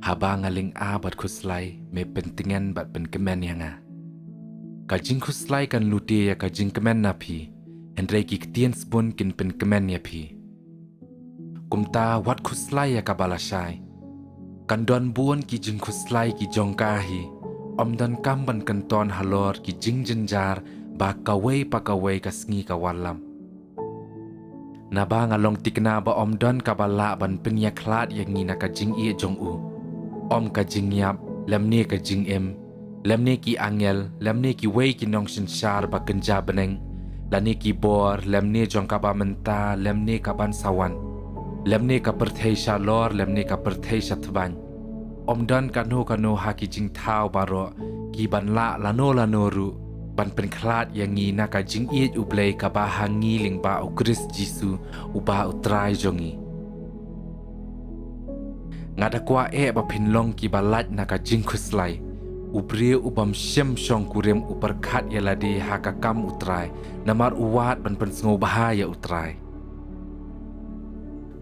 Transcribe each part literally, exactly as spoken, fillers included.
Haba nga lynga bad khuslai, me pyntngen bad pynkmen ïa nga. Ka jingkhuslai kan lute ïa ka jingkmen na phi, hynrei ki ktien sbun kin pynkmen ïa phi. Kumta wat khuslai ïa kaba lashai. Kan don bun ki jingkhuslai ki jong ka hi, ym donkam ban kynton halor ki jingjynjar ba kawei pa kawei ka sngi ka wallam. Naba nga long thikna ba ym don kaba lah ban pynïakhlad ïa ngi na ka jingïeit jong u. Ym ka jingïap, lymne ka jingim, lymne ki angel, lymne kiwei ki nongsynshar ba kynja bneng, lane ki bor, lymne jong kaba mynta, lymne kaban sa wan, lymne ka pyrthei shalor, lymne ka pyrthei shatbaiñ. Ym don kano kano ha ki jingthaw baroh, ki ban lah lano lano ruh ban pynkhlad ïa ngi na ka jingïeit U Blei kaba ha ngi lyngba U Khrist Jisu, uba U Trai jong ngi. Nga da kwah eh ba phin long kiba lait na ka jingkhuslai. U briew u bym shym shongkurim u pyrkhat ïa lade ha ka kam U Trai, namar u wad ban pynsngewbha ïa U Trai.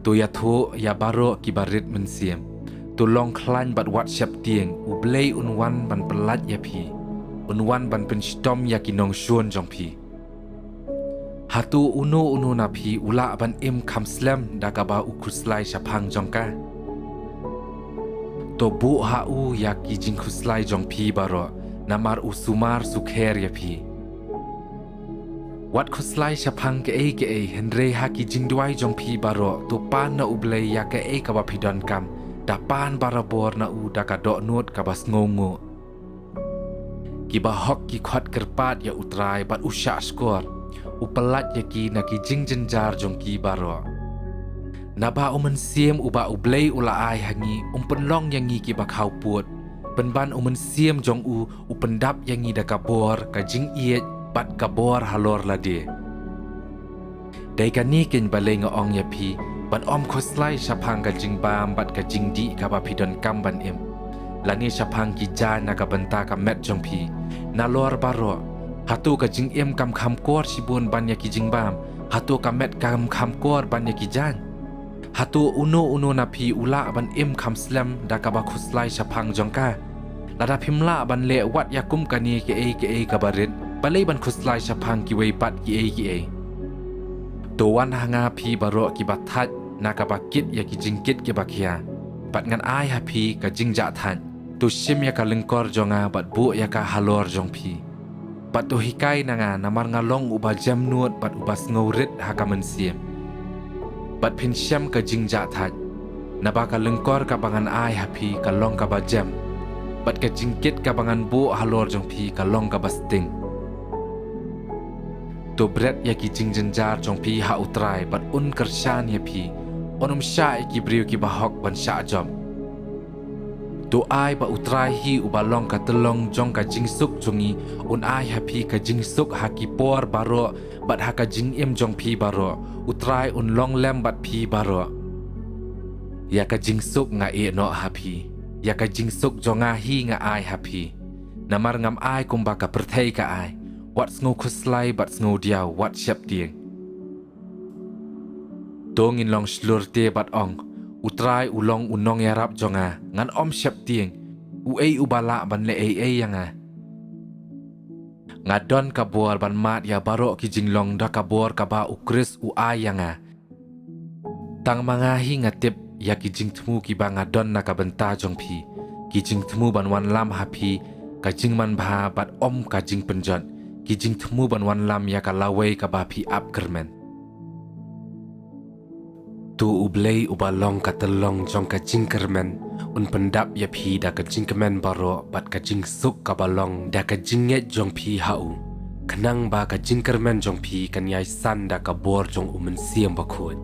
To ïathuh ïa baroh kiba rit mynsiem. To long khlaiñ bad wat sheptieng, U Blei un wan ban pyllait ïa phi. Un wan ban pynshitom ïa ki nongshun jong phi. Hato uno uno na phi u lah ban im kham slem da kaba u khuslai shaphang jong ka? To buh ha u ïa ki jingkhuslai jong phi baroh, namar u sumar sukher ïa phi. Wat khuslai shaphang kaei kaei, hynrei ha ki jingduwai jong phi baroh, to pan na U Blei ïa kaei kaba phi donkam, da pan barabor na u da ka dohnud kaba sngewnguh. Kiba hok ki khot kyrpad ïa U Trai bad u shahshkor, u pyllait ïa ki na ki jingjynjar jong ki baroh. Naba U Mynsiem uba U Blei u la ai ha ngi, um pynlong ïa ngi kiba khawpud. Pynban U Mynsiem jong u, u pyndap ïa ngi da ka bor, ka jingïeit, bad ka bor halor lade. Dei kane keiñ balei nga ong ïa phi, ban ym khuslai shaphang ka jingbam bad ka jingdih kaba phi donkam ban im, lane shaphang ki jaiñ na ka bynta ka met jong phi. Nalor baroh, hato ka jingim kam kham kor shibun ban ïa ki jingbam? Hato ka met kam kham kor ban ïa ki jaiñ? Hato uno uno na phi u lah ban im kham slem da kaba khuslai shaphang jong ka? Lada phim lah ban leh wat ïa kum kane kaei kaei kaba rit, balei ban khuslai shaphang kiwei pat kiei kiei? To wan ha nga phi baroh kiba thait na kaba kit ïa ki jingkit kiba khia, bad ngan ai ha phi ka jingjahthait. To shim ïa ka lyngkor jong nga bad buh ïa ka halor jong phi. Bad to hikai na nga, namar nga long uba jemnud bad uba sngewrit ha ka mynsiem. Bad phin shem ka jingjahthait, naba ka lyngkor kaba ngan ai ha phi ka long kaba jem, bad ka jingkit kaba ngan buh halor jong phi ka long kaba sting. To bret ïa ki jingjynjar jong phi ha U Trai, bad un kyrshan ïa phi. Un ym shah ïa ki briew kiba hok ban shah jop. To ai ba U Trai hi uba long ka tyllong jong ka jingsuk jong ngi, un ai ha phi ka jingsuk ha ki por baroh, bad ha ka jingim jong phi baroh. U Trai un long lem bad phi baroh. Ïa ka jingsuk nga ïeh noh ha phi. Ïa ka jingsuk jong nga hi nga ai ha phi. Namar ngam ai kumba ka pyrthei ka ai. Wat sngew khuslai bad sngew diaw, wat sheptieng. To ngin long shlur te bad ong, U Trai u long u nongïarap jong nga, ngan ym sheptieng, uei uba lah ban leh ei ei ïa nga? Nga don ka bor ban mad ïa baroh ki jinglong da ka bor kaba U Khrist u ai ïa nga. Tang ma nga hi nga tip ïa ki jingthmu kiba nga don na ka bynta jong phi, ki jingthmu ban wanlam ha phi ka jingmanbha bad ym ka jingpynjot, ki jingthmu ban wanlam ïa ka lawei kaba phi ap kyrmen. To U Blei uba long ka tyllong jong ka jingkyrmen, un pyndap ïa phi da ka jingkmen baroh bad ka jingsuk kaba long da ka jingngeit jong phi ha u, khnang ba ka jingkyrmen jong phi kan ïai san da ka bor jong U Mynsiem Bakhuid.